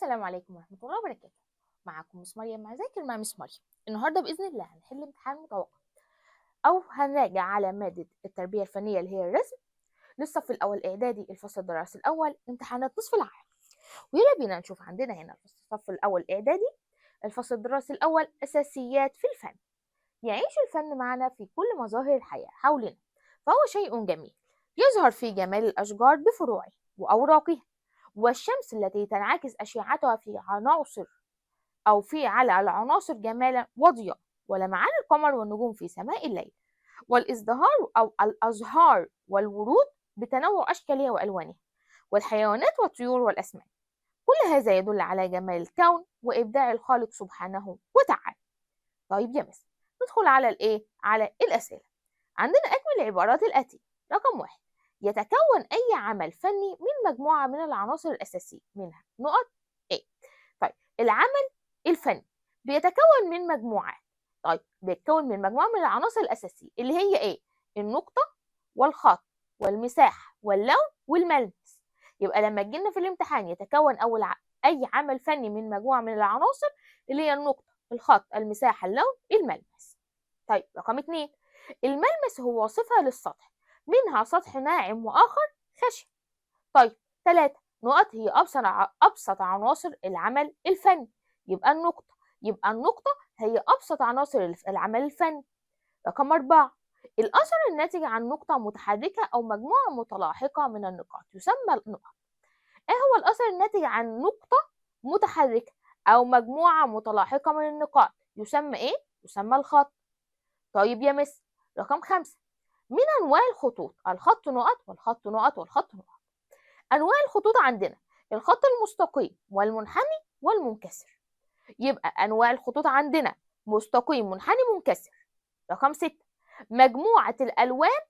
السلام عليكم ورحمة الله وبركاته. معكم Miss مريم مع ذاكر مع Miss مريم. النهاردة بإذن الله هنحل امتحان متوقع أو هنراجع على مادة التربية الفنية اللي هي الرسم للصف الأول إعدادي الفصل الدراسي الأول امتحانات نصف العام. ويلا بينا نشوف عندنا هنا في الصف الأول إعدادي الفصل الدراسي الأول أساسيات في الفن. يعيش الفن معنا في كل مظاهر الحياة حولنا، فهو شيء جميل يظهر في جمال الأشجار بفروعها وأوراقها، والشمس التي تنعكس أشعتها في عناصر أو في على العناصر جمالا وضياء، ولمعان القمر والنجوم في سماء الليل، والازدهار أو الأزهار والورود بتنوع أشكالها وألوانها، والحيوانات والطيور والأسماك. كل هذا يدل على جمال الكون وإبداع الخالق سبحانه وتعالى. طيب يا مس، ندخل على الإيه؟ على الأسئلة. عندنا أكمل العبارات الآتية. رقم 1، يتكون أي عمل فني من مجموعة من العناصر الأساسية منها نقط إيه؟ طيب العمل الفني بيتكون من مجموعات. طيب بيتكون من مجموعة من العناصر الأساسية اللي هي إيه؟ النقطة والخط والمساحة واللون والملمس. يبقى لما تجينا في الامتحان يتكون أول أي عمل فني من مجموعة من العناصر اللي هي النقطة، الخط، المساحة، اللون، الملمس. طيب رقم 2، الملمس هو صفة للسطح، منها سطح ناعم وآخر خشن. طيب 3، نقط هي أبسط عناصر العمل الفني. يبقى النقطة، يبقى النقطة هي أبسط عناصر العمل الفني. رقم 4، الأثر الناتج عن نقطة متحركة أو مجموعة متلاحقة من النقاط يسمى النقط. إيه هو الأثر الناتج عن نقطة متحركة أو مجموعة متلاحقة من النقاط يسمى إيه؟ يسمى الخط. طيب يا مس، رقم 5، من أنواع الخطوط الخط نقط والخط نقط والخط نقط. أنواع الخطوط عندنا الخط المستقيم والمنحني والمنكسر. يبقى أنواع الخطوط عندنا مستقيم، منحني، منكسر. رقم 6، مجموعة الألوان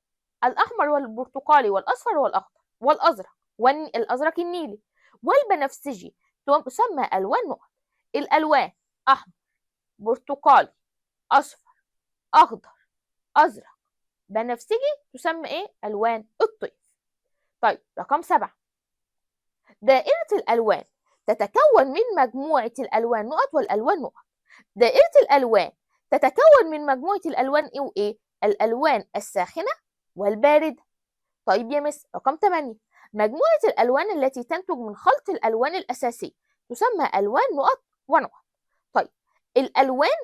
الأحمر والبرتقالي والأصفر والأخضر والأزرق والأزرق النيلي والبنفسجي تسمى ألوان نقط. الألوان أحمر، برتقالي، أصفر، أخضر، أزرق، بنفسجي تسمى إيه؟ ألوان الطيف. طيب رقم 7، دائرة الألوان تتكون من مجموعة الألوان نقط والألوان نقط. دائرة الألوان تتكون من مجموعة الألوان إيه وإيه؟ الألوان الساخنة والباردة. طيب يا مس، رقم 8، مجموعة الألوان التي تنتج من خلط الألوان الأساسية تسمى ألوان نقط ونقط. طيب الألوان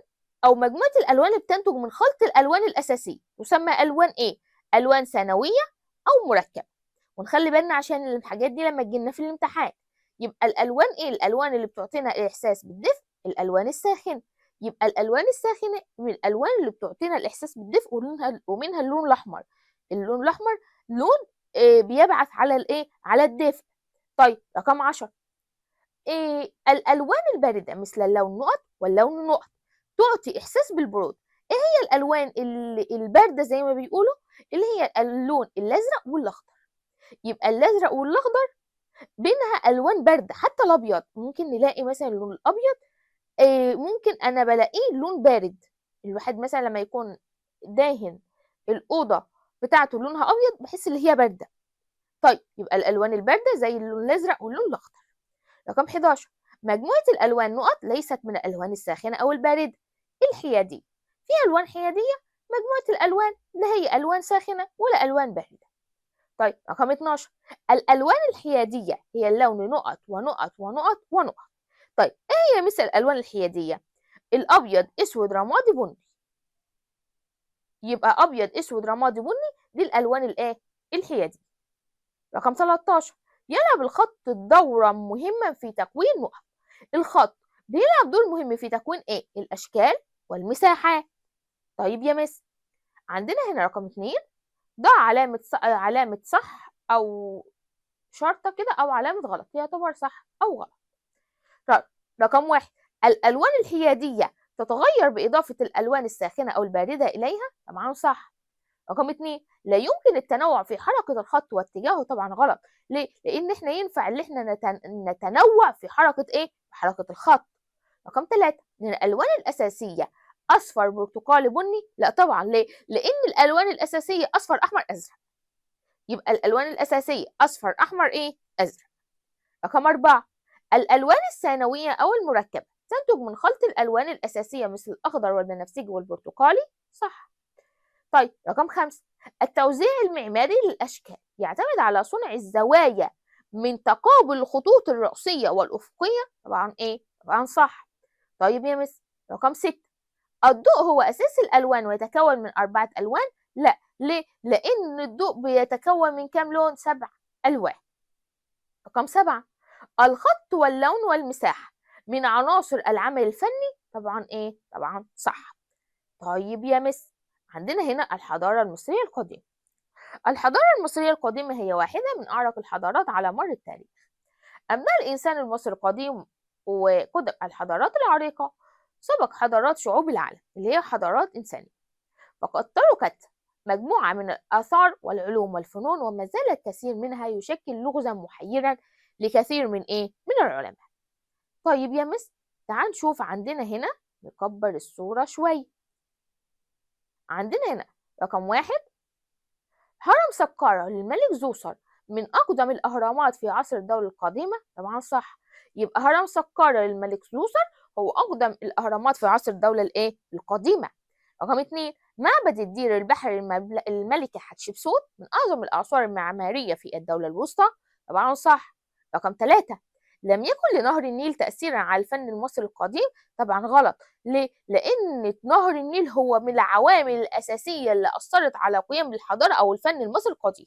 أو مجموعة الألوان اللي بتنتج من خلط الألوان الأساسية تسمى ألوان إيه؟ ألوان ثانوية أو مركبة. ونخلي بالنا عشان الحاجات دي لما تجيلنا في الامتحان. يبقى الألوان إيه؟ الألوان اللي بتعطينا الإحساس بالدفء، الألوان الساخنة. يبقى الألوان الساخنة من الألوان اللي بتعطينا الإحساس بالدفء، ومنها اللون الأحمر. اللون الأحمر لون بيبعث على الإيه؟ على الدفء. طيب رقم 10، إيه الألوان الباردة مثل اللون نقط واللون نقط تعطي إحساس بالبرود. إيه هي الألوان الباردة زي ما بيقولوا؟ اللي هي اللون الأزرق والأخضر. يبقى الأزرق والأخضر بينها ألوان باردة. حتى الأبيض ممكن نلاقي مثلا اللون الأبيض، ممكن أنا بلاقيه لون بارد. الواحد مثلا لما يكون داهن الأوضة بتاعته لونها أبيض بحس اللي هي باردة. طيب يبقى الألوان الباردة زي اللون الأزرق واللون الأخضر. رقم 11، مجموعة الألوان نقط ليست من الألوان الساخنة أو الباردة. الحيادية، في ألوان حيادية، مجموعة الألوان لا هي ألوان ساخنة ولا ألوان باردة. طيب رقم 12، الألوان الحيادية هي اللون نقط ونقط ونقط ونقط. طيب إيه هي مثل الألوان الحيادية؟ الأبيض، أسود، رمادي، بني. يبقى أبيض، أسود، رمادي، بني دي الألوان الإيه؟ الحيادية. رقم 13، يلعب الخط دورا مهما في تكوين نقط. الخط بيلعب دور مهم في تكوين إيه؟ الأشكال والمساحات. طيب يا مس، عندنا هنا رقم 2، ضع علامة صح أو شرطة كده أو علامة غلط، يعتبر صح أو غلط. طيب رقم 1، الألوان الحيادية تتغير بإضافة الألوان الساخنة أو الباردة إليها، طبعا صح. رقم 2، لا يمكن التنوع في حركة الخط واتجاهه، طبعا غلط. ليه؟ لأن احنا ينفع اللي احنا نتنوع في حركة إيه؟ في حركة الخط. رقم 3، من الألوان الأساسية أصفر، برتقالي، بني، لا طبعا. ليه؟ لأن الألوان الأساسية أصفر، أحمر، أزرق. يبقى الألوان الأساسية أصفر، أحمر، إيه؟ أزرق. رقم 4، الألوان الثانوية أو المركبة تنتج من خلط الألوان الأساسية مثل الأخضر والبنفسجي والبرتقالي، صح. طيب رقم 5، التوزيع المعماري للأشكال يعتمد على صنع الزوايا من تقابل الخطوط الرأسية والأفقية، طبعا إيه؟ طبعا صح. طيب يا مس رقم 6، الضوء هو أساس الألوان ويتكون من 4 ألوان، لا. ليه؟ لأن الضوء بيتكون من كام لون؟ 7 ألوان. رقم 7، الخط واللون والمساحة من عناصر العمل الفني، طبعا إيه؟ طبعا صح. طيب يا مس عندنا هنا الحضارة المصرية القديمة. الحضارة المصرية القديمة هي واحدة من أعرق الحضارات على مر التاريخ. أبناء الإنسان المصري القديم وقدم الحضارات العريقة سبق حضارات شعوب العالم اللي هي حضارات إنسانية، فقد تركت مجموعة من الآثار والعلوم والفنون، وما زال الكثير منها يشكل لغزا محيرا لكثير من إيه؟ من العلماء. طيب يا مس تعال نشوف عندنا هنا، نكبر الصورة شوية. عندنا هنا رقم 1، هرم سقارة للملك زوسر من أقدم الأهرامات في عصر الدولة القديمة، طبعا صح. يبقى هرم سقارة للملك زوسر هو أقدم الأهرامات في عصر الدولة الإيه؟ القديمة. رقم 2، معبد الدير البحري الملكة حتشبسوت من أعظم الآثار المعمارية في الدولة الوسطى، طبعا صح. رقم 3، لم يكن لنهر النيل تأثيرا على الفن المصري القديم، طبعا غلط. ليه؟ لأن نهر النيل هو من العوامل الأساسية اللي أثرت على قيم الحضارة أو الفن المصري القديم.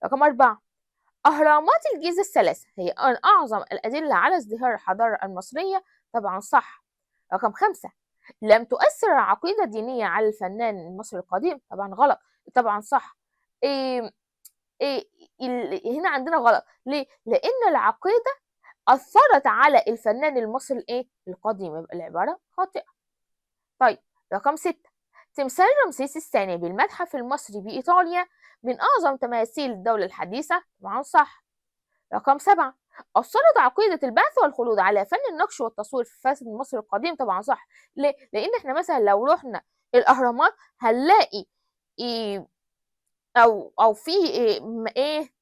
رقم 4، أهرامات الجيزة الثلاثة هي من أعظم الأدلة على ازدهار الحضارة المصرية، طبعا صح. رقم 5، لم تؤثر العقيدة الدينية على الفنان المصري القديم، طبعا غلط، طبعا صح. إيه هنا عندنا غلط. ليه؟ لأن العقيدة أثرت على الفنان المصري الإيه؟ القديم، يبقى العبارة خاطئة. طيب رقم 6، تمثال رمسيس الثاني بالمتحف المصري بإيطاليا من أعظم تماثيل الدولة الحديثة، طبعا صح. رقم 7، أثرت عقيدة البعث والخلود على فن النقش والتصوير في فن مصر القديم، طبعا صح. ليه؟ لأن احنا مثلا لو رحنا الأهرامات هنلاقي إيه أو في إيه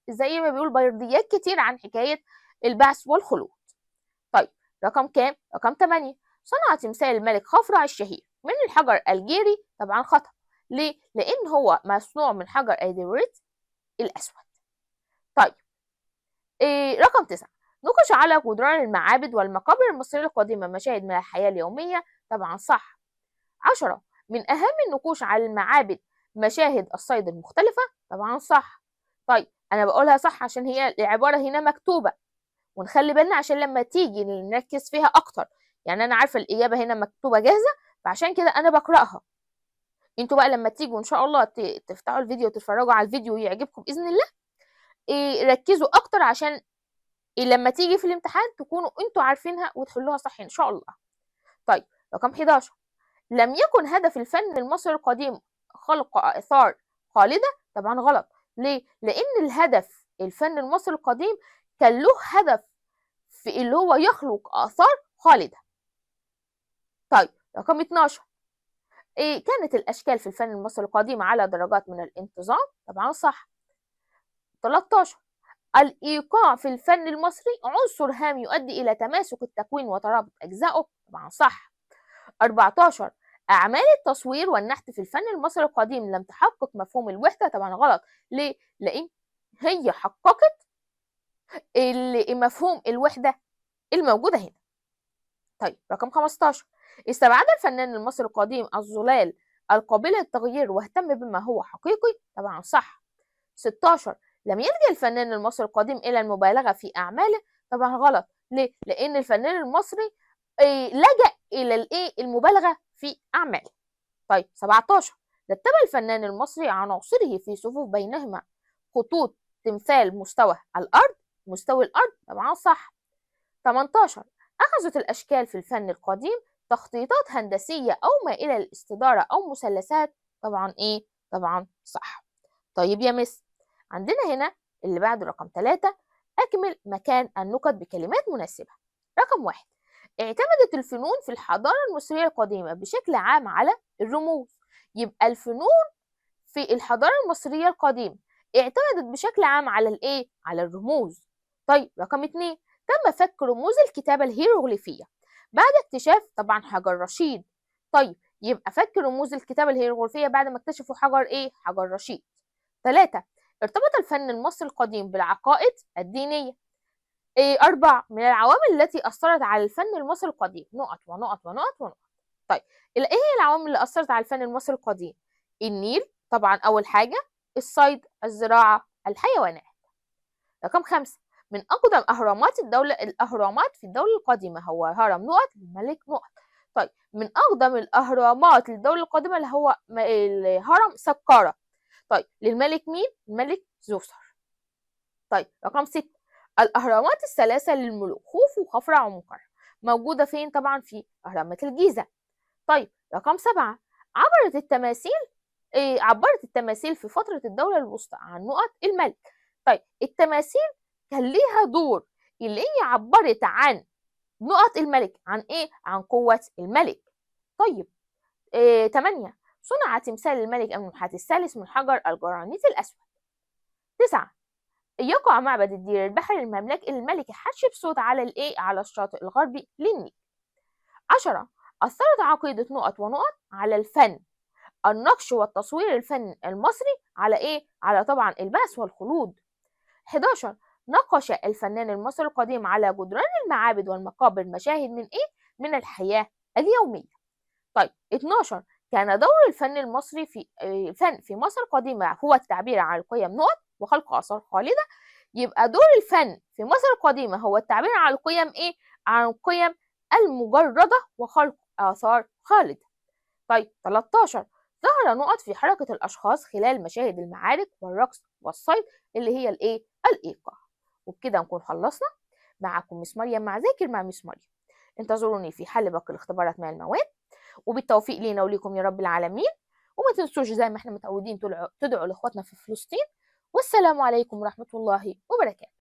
زي ما بيقول برديات كتير عن حكاية البعث والخلود. طيب رقم كام؟ رقم 8، صنع تمثال الملك خفرع الشهير من الحجر الجيري، طبعا خطأ. ليه؟ لأن هو مصنوع من حجر أيديوريت الأسود. طيب رقم 9، نقش على جدران المعابد والمقابر المصرية القديمة مشاهد من الحياة اليومية، طبعا صح. 10، من أهم النقوش على المعابد مشاهد الصيد المختلفة، طبعا صح. طيب أنا بقولها صح عشان هي العبارة هنا مكتوبة، ونخلي بالنا عشان لما تيجي نركز فيها أكتر. يعني أنا عارفة الإجابة هنا مكتوبة جاهزة فعشان كده أنا بقرأها. انتوا بقى لما تيجوا إن شاء الله تفتحوا الفيديو وتتفرجوا على الفيديو ويعجبكم بإذن الله، ركزوا أكتر عشان لما تيجي في الامتحان تكونوا انتوا عارفينها وتحلوها صح إن شاء الله. طيب رقم 11، لم يكن هدف الفن المصري القديم خلق آثار خالدة، طبعا غلط. ليه؟ لأن الهدف الفن المصري القديم كان له هدف في اللي هو يخلق آثار خالدة. طيب رقم 12، كانت الأشكال في الفن المصري القديم على درجات من الانتظام، طبعا صح. 13، الإيقاع في الفن المصري عنصر هام يؤدي إلى تماسك التكوين وترابط أجزائه، طبعا صح. 14، أعمال التصوير والنحت في الفن المصري القديم لم تحقق مفهوم الوحدة، طبعا غلط. ليه؟ لأن هي حققت مفهوم الوحدة الموجودة هنا. طيب رقم 15، استبعد الفنان المصري القديم الظلال القابلة للتغيير واهتم بما هو حقيقي، طبعا صح. 16، لم يلجأ الفنان المصري القديم إلى المبالغة في أعماله، طبعا غلط. ليه؟ لأن الفنان المصري لجأ إلى الإيه؟ المبالغة في أعماله. طيب 17، رتب الفنان المصري عناصره في صفوف بينهما خطوط تمثال مستوى الأرض، مستوي الأرض، طبعا صح. 18، أخذت الأشكال في الفن القديم تخطيطات هندسية أو مائلة للاستدارة أو مثلثات، طبعا إيه؟ طبعا صح. طيب يا مس عندنا هنا اللي بعده رقم 3، أكمل مكان النقط بكلمات مناسبة. رقم 1، اعتمدت الفنون في الحضارة المصرية القديمة بشكل عام على الرموز. يبقى الفنون في الحضارة المصرية القديمة اعتمدت بشكل عام على الإيه؟ على الرموز. طيب رقم 2، تم فك رموز الكتابة الهيروغليفية بعد اكتشاف طبعا حجر رشيد. طيب يبقى فك رموز الكتابة الهيروغليفية بعد ما اكتشفوا حجر ايه؟ حجر رشيد. 3، ارتبط الفن المصري القديم بالعقائد الدينية. 4، من العوامل التي أثرت على الفن المصري القديم نقط ونقط ونقط ونقط. طيب ايه هي العوامل اللي أثرت على الفن المصري القديم؟ النيل طبعا أول حاجة، الصيد، الزراعة، الحيوانات. رقم 5، من أقدم أهرامات الدولة، الأهرامات في الدولة القديمة هو هرم نقط الملك نقط. طيب من أقدم الأهرامات للدولة القديمة اللي هو الهرم سقارة. طيب للملك مين؟ الملك زوسر. طيب رقم 6، الأهرامات الثلاثة للملوك خوفو وخفرع ومنقرع موجودة فين؟ طبعا في أهرامات الجيزة. طيب رقم 7، عبرت التماثيل في فترة الدولة الوسطى عن نقط الملك. طيب التماثيل كان ليها دور اللي هي عبرت عن نقط الملك، عن ايه؟ عن قوة الملك. طيب 8، صنع تمثال الملك أمنمحات الثالث من حجر الجرانيت الأسود. 9، يقع معبد الدير البحري للمملكة الملكة حتشبسوت على الايه؟ على الشاطئ الغربي للنيل. 10، أثرت عقيدة نقط ونقط على الفن، النقش والتصوير الفن المصري على ايه؟ على طبعا البأس والخلود. 11، نقش الفنان المصري القديم على جدران المعابد والمقابر مشاهد من ايه؟ من الحياة اليومية. طيب 12، كان دور الفن المصري في الفن في مصر القديمة هو التعبير عن القيم نقط وخلق آثار خالدة. يبقى دور الفن في مصر القديمة هو التعبير عن القيم ايه؟ عن القيم المجردة وخلق آثار خالدة. طيب 13، ظهر نقط في حركة الأشخاص خلال مشاهد المعارك والرقص والصيد اللي هي الايه؟ الإيقاع. وبكده نكون خلصنا. معكم مس مريم مع ذاكر مع مس مريم. انتظروني في حل باقي الاختبارات مع المواد، وبالتوفيق لينا وليكم يا رب العالمين. وما تنسوش زي ما احنا متعودين تدعوا لاخواتنا في فلسطين. والسلام عليكم ورحمة الله وبركاته.